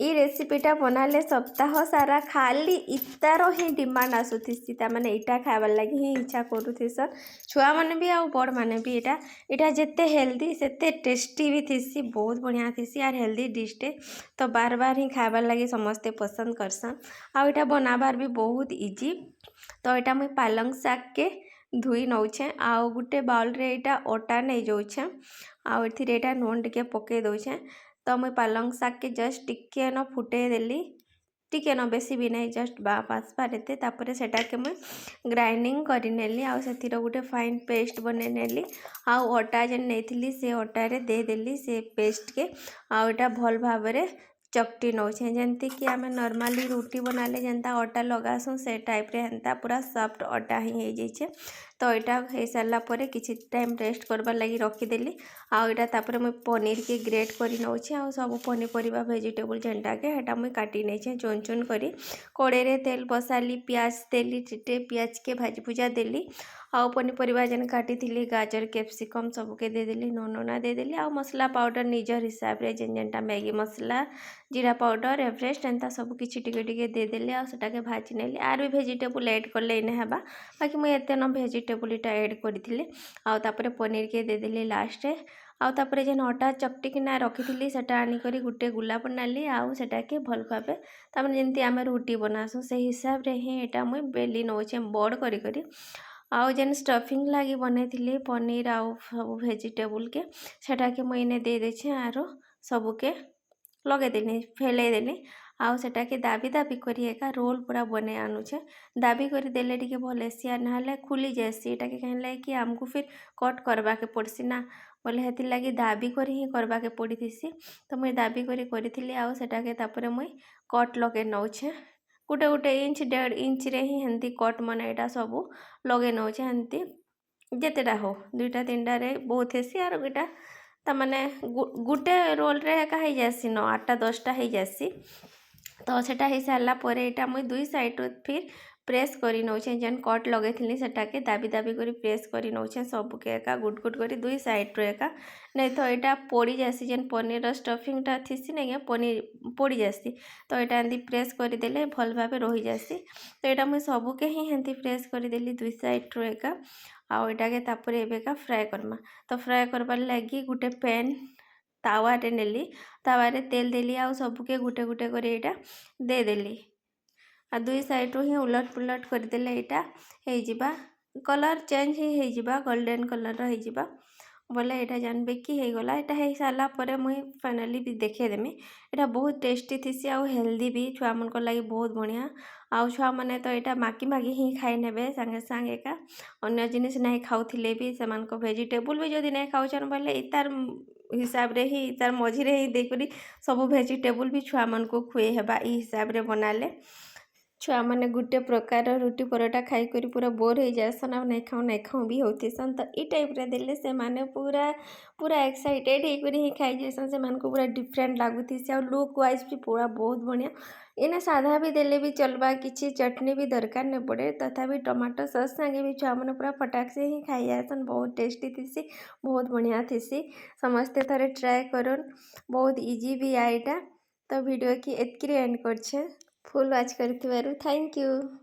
ଇ ରେସିପିଟା ବନାଲେ ସପ୍ତାହ ସାରା ଖାଲି ଇତାର ହିଁ ଡିମାଣ୍ଡ ଆସୁଥିସି। ତାମାନେ ଇଟା ଖାଇବାର୍ ଲାଗି ହିଁ ଇଚ୍ଛା କରୁଥିସନ୍ ଛୁଆମାନେ ବି ଆଉ ବଡ଼ମାନେ ବି। ଏଇଟା ଯେତେ ହେଲ୍ଦି, ସେତେ ଟେଷ୍ଟି ବି ଥିସି। ବହୁତ ବଢ଼ିଆ ଥିସି ଆର୍ ହେଲ୍ଦି ଡିଶ୍ଟେ। ତ ବାର ବାର ହିଁ ଖାଇବାର୍ ଲାଗି ସମସ୍ତେ ପସନ୍ଦ କରସନ୍। ଆଉ ଏଇଟା ବନାବାର୍ ବି ବହୁତ ଇଜି। ତ ଏଇଟା ମୁଇଁ ପାଲଙ୍ଗ ଶାଗକେ ଧୁଇ ନଉଛେଁ ଆଉ ଗୁଟେ ବାଉଲରେ ଏଇଟା ଅଟା ନେଇଯାଉଛେଁ ଆଉ ଏଥିରେ ଏଇଟା ନୁନ୍ ଟିକେ ପକେଇ ଦଉଛେଁ। ତ ମୁଇଁ ପାଲଙ୍ଗ ଶାଗକେ ଜଷ୍ଟ ଟିକେ ନ ଫୁଟେଇ ଦେଲି, ଟିକେ ନ, ବେଶୀ ବି ନାଇଁ, ଜଷ୍ଟ ବାସ୍ବାର ଏତେ। ତାପରେ ସେଟାକେ ମୁଇଁ ଗ୍ରାଇଣ୍ଡିଙ୍ଗ କରିନେଲି ଆଉ ସେଥିର ଗୋଟେ ଫାଇନ୍ ପେଷ୍ଟ ବନେଇ ନେଲି। ଆଉ ଅଟା ଯେନ୍ ନେଇଥିଲି, ସେ ଅଟାରେ ଦେଇଦେଲି ସେ ପେଷ୍ଟକେ। ଆଉ ଏଇଟା ଭଲ ଭାବରେ ଚକଟି ନଉଛେଁ, ଯେମିତିକି ଆମେ ନର୍ମାଲି ରୁଟି ବନାଲେ ଯେନ୍ତା ଅଟା ଲଗାସୁଁ, ସେ ଟାଇପ୍ରେ ହେନ୍ତା ପୁରା ସଫ୍ଟ ଅଟା ହିଁ ହେଇଯାଇଛେ। ତ ଏଇଟା ହେଇସାରିଲା ପରେ କିଛି ଟାଇମ୍ ରେଷ୍ଟ କରବାର୍ ଲାଗି ରଖିଦେଲି। ଆଉ ଏଇଟା ତାପରେ ମୁଇଁ ପନିରକେ ଗ୍ରେଟ୍ କରି ନଉଛେ। ଆଉ ସବୁ ପନିପରିବା, ଭେଜିଟେବୁଲ୍ ଯେନ୍ଟାକେ, ହେଟା ମୁଇଁ କାଟି ନେଇଛେ ଚୁନ୍ ଚୁନ୍ କରି। କଡ଼େଇରେ ତେଲ ବସାଲି, ପିଆଜ ଦେଲି, ଟିକେ ପିଆଜକେ ଭାଜି ଭୁଜା ଦେଲି। ଆଉ ପନିପରିବା ଯେନ୍ କାଟିଥିଲି, ଗାଜର, କ୍ୟାପ୍ସିକମ୍, ସବୁକେ ଦେଇଦେଲି, ନୁନ୍ ନୁନା ଦେଇଦେଲି। ଆଉ ମସଲା ପାଉଡ଼ର ନିଜର ହିସାବରେ, ଯେନ୍ ଯେନ୍ଟା ମ୍ୟାଗି ମସଲା, ଜିରା ପାଉଡ଼ର, ଏଭରେଷ୍ଟ, ଏନ୍ତା ସବୁ କିଛି ଟିକେ ଟିକେ ଦେଇଦେଲି ଆଉ ସେଟାକେ ଭାଜି ନେଲି। ଆର୍ ବି ଭେଜିଟେବୁଲ୍ ଏଡ଼୍ କଲେ ନାଇଁ ହେବା, ବାକି ମୁଇଁ ଏତେ ନ ଭେଜିଟେବୁଲ୍ ଇଟା ଏଡ଼୍ କରିଥିଲି। ଆଉ ତାପରେ ପନିରକେ ଦେଇଦେଲି ଲାଷ୍ଟରେ। ଆଉ ତାପରେ ଯେନ୍ ଅଟା ଚକଟିକିନା ରଖିଥିଲି, ସେଟା ଆଣିକରି ଗୁଟେ ଗୁଲା ବନାଲି। ଆଉ ସେଟାକେ ଭଲ ଭାବେ, ତାମାନେ ଯେମିତି ଆମେ ରୁଟି ବନାସୁଁ, ସେଇ ହିସାବରେ ହିଁ ଏଇଟା ମୁଇଁ ବେଲି ନଉଛେ ବଡ଼ କରି କରି। ଆଉ ଯେନ୍ ଷ୍ଟଫିଂ ଲାଗି ବନେଇଥିଲି ପନିର ଆଉ ସବୁ ଭେଜିଟେବୁଲ୍କେ, ସେଟାକେ ମୁଇଁ ଏନେ ଦେଇଦେଇଛେ। ଆରୁ ସବୁକେ ଲଗେଇଦେଲି, ଫେଲେଇଦେଲି। ଆଉ ସେଟାକେ ଦାବି ଦାବି କରି ଏକା ରୋଲ୍ ପୁରା ବନେଇ ଆନୁଛେ। ଦାବି କରି ଦେଲେ ଟିକେ ଭଲ୍ ହେସି, ଆର୍ ନହେଲେ ଖୁଲି ଯାଏସି। ଏଟାକେ କାହିଁ ଲାଗି କି ଆମକୁ ଫିର୍ କଟ୍ କରବାକେ ପଡ଼୍ସି ନା, ବୋଲେ ହେଥିର୍ଲାଗି ଦାବି କରି ହିଁ କରବାକେ ପଡ଼ିଥିସି। ତ ମୁଇଁ ଦାବି କରି କରିଥିଲି। ଆଉ ସେଟାକେ ତାପରେ ମୁଇଁ କଟ୍ ଲଗେଇ ନଉଛେ। ଗୋଟେ ଗୋଟେ ଇଞ୍ଚ, 1.5 ଇଞ୍ଚରେ ହିଁ ହେନ୍ତି କଟ୍ ମାନେ ଏଇଟା ସବୁ ଲଗେଇ ନଉଛେ। ହେନ୍ତି ଯେତେଟା ହଉ, ଦୁଇଟା ତିନିଟାରେ ବହୁତ ହେସି। ଆର୍ ଏଇଟା ତାମାନେ ଗୁଟେ ରୋଲ୍ରେ ଏକା ହେଇଯାଏସି ନ, ଆଠଟା 10ଟା ହେଇଯାଏସି। ତ ସେଟା ହେଇସାରିଲା ପରେ ଏଇଟା ମୁଇଁ ଦୁଇ ସାଇଡ଼୍ରୁ ଫିର୍ ପ୍ରେସ୍ କରି ନଉଛେ। ଯେନ୍ କଟ୍ ଲଗେଇଥିଲି, ସେଟାକେ ଦାବି ଦାବି କରି ପ୍ରେସ୍ କରି ନଉଛେ ସବୁକେ ଏକା ଗୁଟ୍ ଗୁଟ୍ କରି ଦୁଇ ସାଇଡ଼୍ରୁ ଏକା। ନାଇଁ ତ ଏଇଟା ପୋଡ଼ି ଯାଏସି। ଯେନ୍ ପନିରର ଷ୍ଟଫିଂଟା ଥିସି ନାଇଁ, ପନିର ପୋଡ଼ି ଯାଏସି। ତ ଏଇଟା ଏମିତି ପ୍ରେସ୍ କରିଦେଲେ ଭଲ ଭାବେ ରହିଯାଏସି। ତ ଏଇଟା ମୁଇଁ ସବୁକେ ହିଁ ହେନ୍ତି ପ୍ରେସ୍ କରିଦେଲି ଦୁଇ ସାଇଡ଼୍ରୁ ଏକା। ଆଉ ଏଇଟାକେ ତାପରେ ଏବେକା ଫ୍ରାଏ କର୍ମା। ତ ଫ୍ରାଏ କରବାର୍ ଲାଗି ଗୋଟେ ପ୍ୟାନ୍ ତାୱାରେ ନେଲି, ତାୱାରେ ତେଲ ଦେଲି ଆଉ ସବୁକେ ଗୁଟେ ଗୁଟେ କରି ଏଇଟା ଦେଇଦେଲି। ଆଉ ଦୁଇ ସାଇଡ଼୍ରୁ ହିଁ ଉଲଟ ପୁଲଟ କରିଦେଲେ ଏଇଟା ହେଇଯିବା। କଲର୍ ଚେଞ୍ଜ ହିଁ ହେଇଯିବା, ଗୋଲ୍ଡେନ୍ କଲର୍ର ହେଇଯିବା ବୋଲେ ଏଇଟା ଜାନବେ କି ହେଇଗଲା। ଏଇଟା ହେଇସାରିଲା ପରେ ମୁଇଁ ଫାଇନାଲି ବି ଦେଖେଇଦେମି। ଏଇଟା ବହୁତ ଟେଷ୍ଟି ଥିସି ଆଉ ହେଲ୍ଦି ବି, ଛୁଆମାନଙ୍କର ଲାଗି ବହୁତ ବଢ଼ିଆ। ଆଉ ଛୁଆମାନେ ତ ଏଇଟା ମାଗି ମାଗି ହିଁ ଖାଇନେବେ ସାଙ୍ଗେ ସାଙ୍ଗେ ଏକା। ଅନ୍ୟ ଜିନିଷ ନାଇଁ ଖାଉଥିଲେ ବି, ସେମାନଙ୍କ ଭେଜିଟେବୁଲ୍ ବି ଯଦି ନାଇଁ ଖାଉଛନ୍ ବୋଇଲେ, ତାର୍ ହିସାବରେ ହିଁ, ତାର୍ ମଝିରେ ହିଁ ଦେଇକରି ସବୁ ଭେଜିଟେବୁଲ୍ ବି ଛୁଆମାନଙ୍କୁ ଖୁଏଇ ହେବା ଇ ହିସାବରେ ବନାଲେ। ଛୁଆମାନେ ଗୁଟେ ପ୍ରକାର ରୁଟି ପରଟା ଖାଇକରି ପୁରା ବୋର୍ ହେଇଯାଏସନ୍ ଆଉ ନାଇଁ ଖାଉଁ ନାଇଁ ଖାଉଁ ବି ହଉଥିସନ୍। ତ ଇ ଟାଇପ୍ରେ ଦେଲେ ସେମାନେ ପୁରା ପୁରା ଏକ୍ସାଇଟେଡ଼୍ ହେଇକରି ହିଁ ଖାଇଯାଏସନ୍। ସେମାନଙ୍କୁ ପୁରା ଡିଫରେଣ୍ଟ ଲାଗୁଥିସି ଆଉ ଲୁକ୍ ୱାଇଜ୍ ବି ପୁରା ବହୁତ ବଢ଼ିଆ। ଏଇନେ ସାଧା ବି ଦେଲେ ବି ଚଲ୍ବା, କିଛି ଚଟନି ବି ଦରକାର ନାଇଁ ପଡ଼େ। ତଥାପି ଟମାଟୋ ସସ୍ ସାଙ୍ଗେ ବି ଛୁଆମାନେ ପୁରା ଫଟାକ୍ସେ ହିଁ ଖାଇଯାଏସନ୍। ବହୁତ ଟେଷ୍ଟି ଥିସି, ବହୁତ ବଢ଼ିଆ ଥିସି। ସମସ୍ତେ ଥରେ ଟ୍ରାଏ କରୁନ୍, ବହୁତ ଇଜି ବି ଏଇଟା। ତ ଭିଡ଼ିଓ କି ଏତ୍କିରେ ଏଣ୍ଡ କରୁଛେ। ଫୁଲ୍ ୱାଚ୍ କରିଥିବାରୁ thank you.